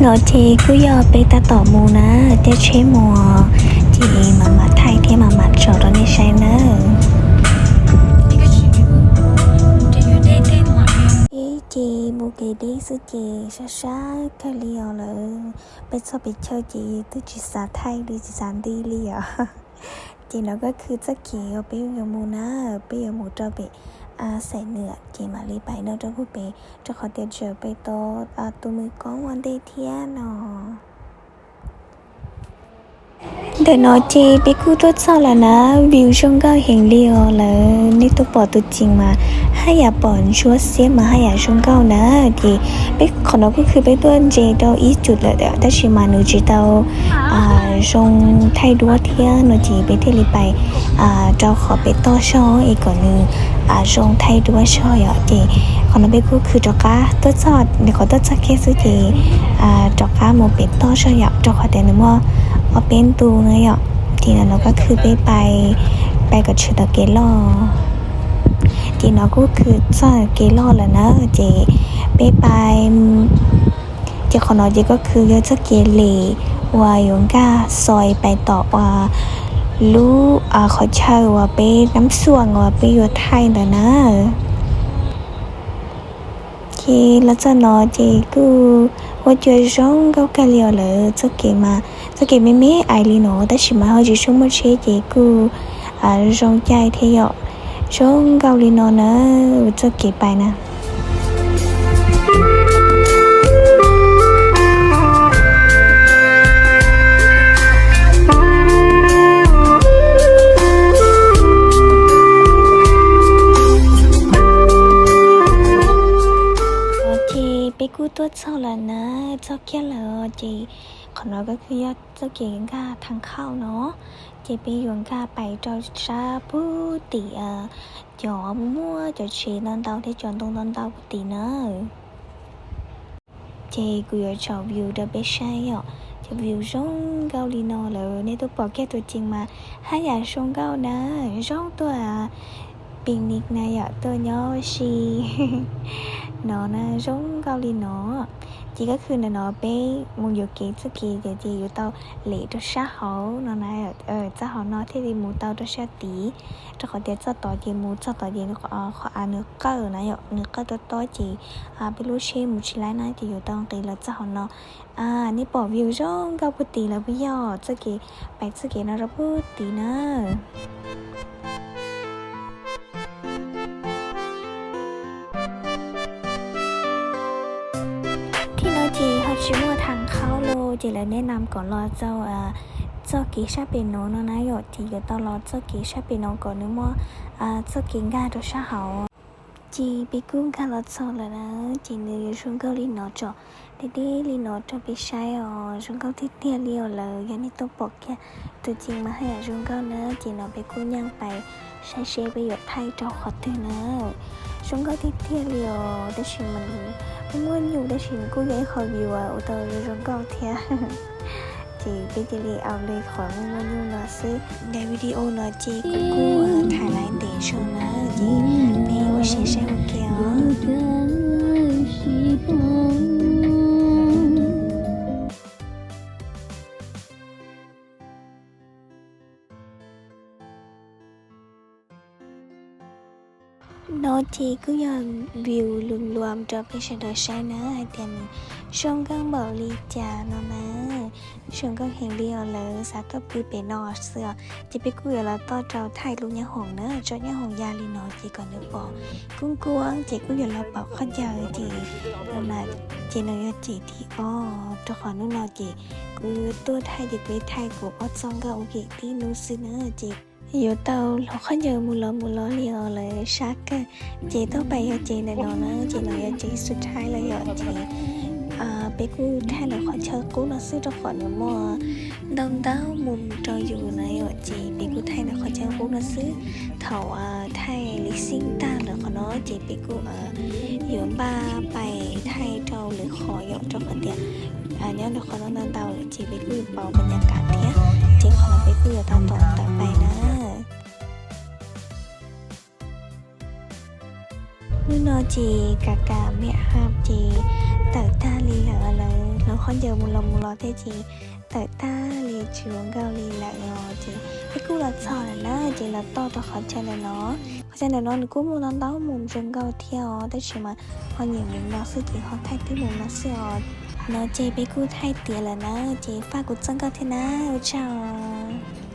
No ces kuj yog peb tab tom mus na, caij tsheb mus, ces mam mam thaij thiab mam mam tso rau nej saib nawb. Peb ces mus kev deb xwb ces sab sab kawg li os lawm. Peb txog peb chaw ces twb tsis xav thaij li, tsis xav nti li os. Ces no kuj khw txoj kev uas peb yuav mus na, peb yuav mus rau pem Xais Nwam ces mam li pais no rau puag pem, rau qhov tias tseem pem tau tus mws koob ua ntej thiab no. Ntawm no ces peb kuj tuaj txog lawm na, view zoo nkauj heev li os lawm. Nej tuaj pom tus ceem mas haj yam pom ntsuab xiab mas haj yam zoo nkauj na. Ces peb qhov no kuj khw peb tuaj ntse rau ib cum lawm tab sis mas nws tsis tau zoo thaij duab thiab no ces peb thiaj li pais rau qhov pem toj zog es kom nws zoo thaij duab zog yom. Ces qhov no peb kuj khw rov qab tuaj txog, nws qhov tuaj txog kiag xwb ces rov qab mus pem toj zog yom, rau qhov tias nws muaj ob peb ntu na yom. Ces no no kuj khw peb pais, pais kom tshwm tau kev loj. Ces no kuj khw txog kev loj lawm na, ces peb pais, ces qhov no ces kuj khw yog txoj kev lem uas yuav nkag xoi pais tom uas lub qhov chaw uas peb nab xuam uas peb yuav thaij ntawd na. Ces los txog no ces kuj ua cua zoo nkauj kawg li os lawm. Txoj kev mas txoj kev me me ais li no tab sis mas ho tsis tshua muaj tsheb ces kuj zoo caij thiab yom. Zoo nkauj li no na, txoj kev pais na. Ces peb kuj tuaj txog lawm na, txog kiag lawm ces qhov no kuj yog txoj kev nkag thaj khauj no, ces peb yuav nkag pais rau sab puag tim cov muaj cov tsev ntau ntau thiab cov ntoo ntau ntau puag tim na. Ces kuv yuav tsom view rau peb saib yom, cov view zoo nkauj li no lawm. Nej tuaj pom kiag tus ceem mas haj yam zoo nkauj na, zoo tuaj picnic na yom, tuaj nyob si no na, zoo nkauj li no. Ces kuj khw ntawm no peb mus yuam kev txoj kev ces yuav tau lem rau sab hauv no na, txoj hauv no thiaj li mus tau rau sab tid, rau qhov tias txoj tod ces mus txoj tod ces qhov av nws qawj na yom, nws qawj tob tob ces peb lub tsheb mus tsis laib na ces yuav tau nqis los txoj hauv no. Nej pom view zoo nkauj puag tid lawm puas yog? Txoj kev pais txoj kev no rau puag tid na. Thib no ces ho tsis muaj thaj khauj los ces lawv neb nam kom los txoj kev sab pem no no na yom, ces yuav tau los txoj kev sab pem no kom nws muaj txoj kev nkag rau sab hauv. Ces peb kuj nkag los txog lawm na, ces nws yuav zoo nkauj li no tso, deb deb li no rau peb saib os, zoo nkauj tiag tiag li os lawm. Yog nej tuaj pom kiag tus ceem mas haj yam zoo nkauj na, ces no peb kuj nyaaj pais saib seb peb yuav thaij rau qhov twg na. Zoo nkauj tiag tiag li os, tab sis mas nws muaj nyuj tab sis nws kuj yog ib qho view uas ua tau zoo nkauj thiab. Ces peb cia li ua li qhov muaj muaj nyuj no xwb. Daim video no ces kuv kuj tham laiv ntev zog na, ces peb ua siab saib ua ke os. No ces kuj yog view lus luam rau peb sawv daws saib na hais tias nws zoo nkauj npaum li cas no na. Zoo nkauj heev li os lawm, xav tuaj pw pem no xwb os. Ces peb kuj yuav los toj rau thaij lub nyab hoom na, tso nyab hoom ya li no ces kom nws pom kub kub ces kuj yuav los pom qhov ncauj ces, ces nws yuav cem thib ob, rau qhov hnub no ces kuv tuaj thaij ces kuv thaij kuv ob txoj nkauj ua ke tib hnub xwb na ces yuav tau hloov qhov ncauj mus los mus los li os lawm sab kawg. Ces tau pais yog ces ntawm no na, ces no yog ces xub thaib lawm yom ces peb kuj thaij lawv qhov chaw qub no xwb rau qhov nws muaj ntau ntau mus rau yus na yom, ces peb kuj thaij lawv qhov chaw qub no xwb. Thaum thaij li xij tag lawv qhov no ces peb kuj yuav npaj pais thaij rau lwm qhov yom, rau qhov tias nyob rau qhov no ntau ntau lawm ces peb kuj yuav pauv pas nyas kam thiab. Ces qhov no peb kuj yuav tau tom tawm pais na. Hnub no ces kam kam me ab ces Tawm tag li lawm, lawv hloov khaub ncaws mus los mus los thiab ces tawm tag li tsis zoo nkauj li lawm os. Ces peb kuj los txog lawm na, ces los txog rau qhov chaw ntawm no. Qhov chaw ntawm no nws kuj muaj ntau ntau mus zoo nkauj thiab os, tab sis mas ho nyiam mus no xwb ces ho thaij twb mus no xwb os. No ces peb kuj thaij tiav lawm na, ces faj kuv txoj nkauj thiab na, ua tsaug os.